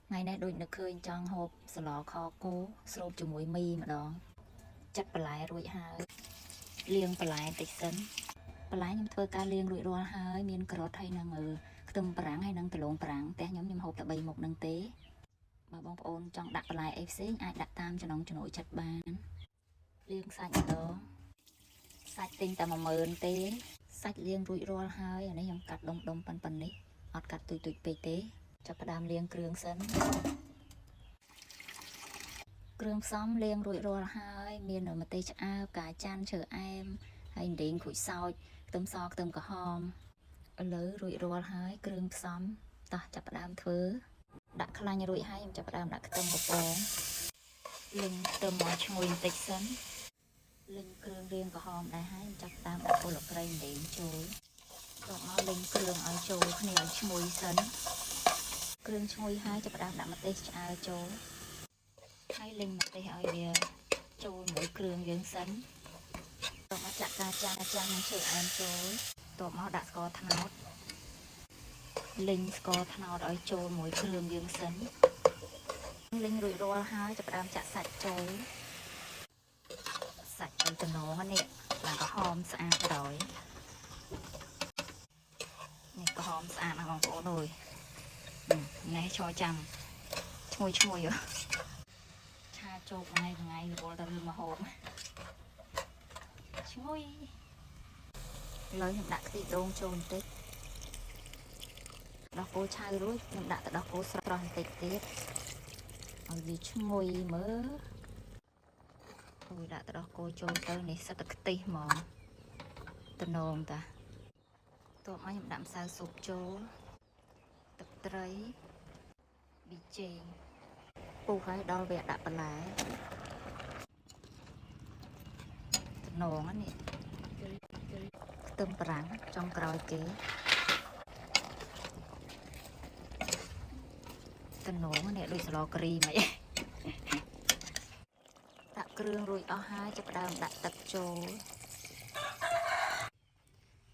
ថ្ងៃនេះដូចនឹកឃើញចង់ហូបសម្លខគោស្រូបជាមួយមីម្ដងចាត់បន្លែរួចហើយលាងបន្លែតិចសិនបន្លែខ្ញុំធ្វើការលាងរួចរាល់ហើយមានការ៉ុតហើយនិងខ្ទឹមបារាំងហើយនិងដំឡូងបារាំងផ្ទះខ្ញុំខ្ញុំហូបតែ3មុខនឹងទេបើបងប្អូនចង់ដាក់បន្លែអីផ្សេងអាចដាក់តាមចំណង់ចំណូលចិត្តបានលាងសាច់ម្ដងសាច់ទិញតែ10000ទេសាច់លាងរួចរាល់ហើយអានេះខ្ញុំកាត់ដុំដុំប៉ុណ្ណេះអត់កាត់ទុយទុយពេកទេចាប់ផ្ដើមលាងគ្រឿងសិនគ្រឿងផ្សំលាងរួចរាល់ហើយមានម្ទេសឆ្អើរផ្កាច័ន្ទឈើអែមហើយរំដេងក្រូចសើចខ្ទឹមសខ្ទឹមក្រហមឥឡូវរួចរាល់ហើយគ្រឿងផ្សំតោះចាប់ផ្ដើមធ្វើដាក់ខ្លាញ់រួចហើយខ្ញុំចាប់ផ្ដើមដាក់ខ្ទឹមកំពងលីងខ្ទឹមមកឈ្ងុយបន្តិចសិនលីងគ្រឿងរៀងក្រហមដែរហើយខ្ញុំចាប់ផ្ដើមដាក់គល់ក្រៃរំដេងចូលតមកលីងគ្រឿងឲ្យចូលគ្នាឲ្យឈ្ងុយសិន គ្រឿងឈ្ងុយហើយចាប់ផ្ដើមដាក់ម្ទេសឆ្អើរចូលហើយលីងម្ទេសឲ្យវាចូលមួយគ្រឿងយើងសិនតមកចាក់ការចាស់ចាស់និងឈើអែមចូលតមកដាក់ស្ករត្នោតលីងស្ករត្នោតឲ្យចូលមួយគ្រឿងយើងសិនលីងរួចរាល់ហើយចាប់ផ្ដើមចាក់សាច់ចូលសាច់ឲ្យតំណងនេះឡើងក្រហមស្អាតដល់នេះក្រហមស្អាតណាស់បងប្អូនអើយ នេះឈរចាំឈ្ងុយឈ្ងុយហ៎ឆាជោគថ្ងៃថ្ងៃរវល់តែរឿងមហូបឈ្ងុយឥឡូវខ្ញុំដាក់ខ្ទិះដូងចូលបន្តិចដោះគោឆៅរួចខ្ញុំដាក់ទៅដោះគោស្រស់បន្តិចទៀតឲ្យវាឈ្ងុយមើលអូយដាក់ទៅដោះគោចូលទៅនេះសិតតែខ្ទិះហ្មងតំណងតាតោះមកខ្ញុំដាក់ម្សៅស៊ុបចូល ទឹកត្រីប៊ីចេងពុះហើយដល់វគ្គដាក់បន្លែតំណងហ្នឹងនេះខ្ទឹមបារាំងចុងក្រោយគេតំណងនេះដូចស្លគ្រីមិន ដាក់គ្រឿងរួចអស់ហើយចាប់ផ្ដើមដាក់ទឹកចូល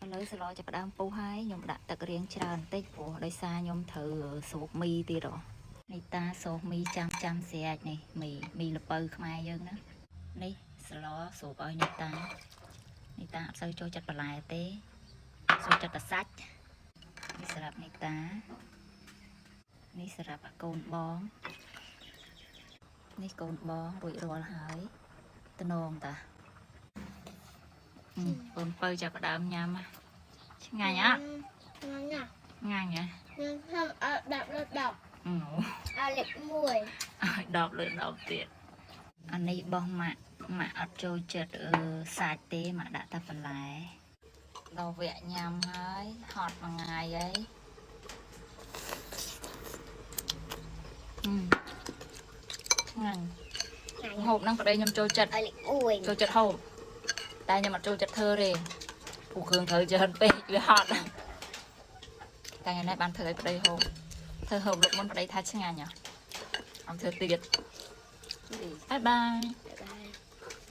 ឥឡូវស្លចាប់ផ្ដើមពុះហើយខ្ញុំដាក់ទឹករៀងច្រើនបន្តិចព្រោះដោយសារខ្ញុំត្រូវស្រូបមីទៀតហ៎នេះតាសូសមីចាំចាំស្រាច់នេះមីមីល្ពៅខ្មែរយើងណានេះស្លស្រូបឲ្យនេះតានេះតាអត់សូវចូលចិត្តបន្លែទេចូលចិត្តតែសាច់នេះសម្រាប់នេះតានេះសម្រាប់អាកូនបងនេះកូនបងរួចរាល់ហើយតំនងតាកូនពៅចាប់ផ្ដើមញ៉ាំឆ្ងាញ់អត់ ឆ្ងាញ់ណាស់ ឆ្ងាញ់ហ៎ ខ្ញុំខ្ញុំឲ្យ10លើ10 អូ ឲ្យលេខ1 ឲ្យ10លើ10ទៀតអានេះបោះម៉ាក់ម៉ាក់អត់ចូលចិត្តអឺសាច់ទេម៉ាក់ដាក់តែបន្លែដល់វគ្គញ៉ាំហើយហត់មួយថ្ងៃហើយអឺឆ្ងាញ់ហូបហ្នឹងប្តីខ្ញុំចូលចិត្ត ឲ្យលេខ1 ចូលចិត្តហូបតែខ្ញុំអត់ចូលចិត្តធ្វើទេពូគ្រឿងត្រូវច្រើនពេកវាហត់តែថ្ងៃនេះបានធ្វើឲ្យប្តីហូបធ្វើហូបលើកមុនប្តីថាឆ្ងាញ់ហ៎អត់ធ្វើទៀត bye bye.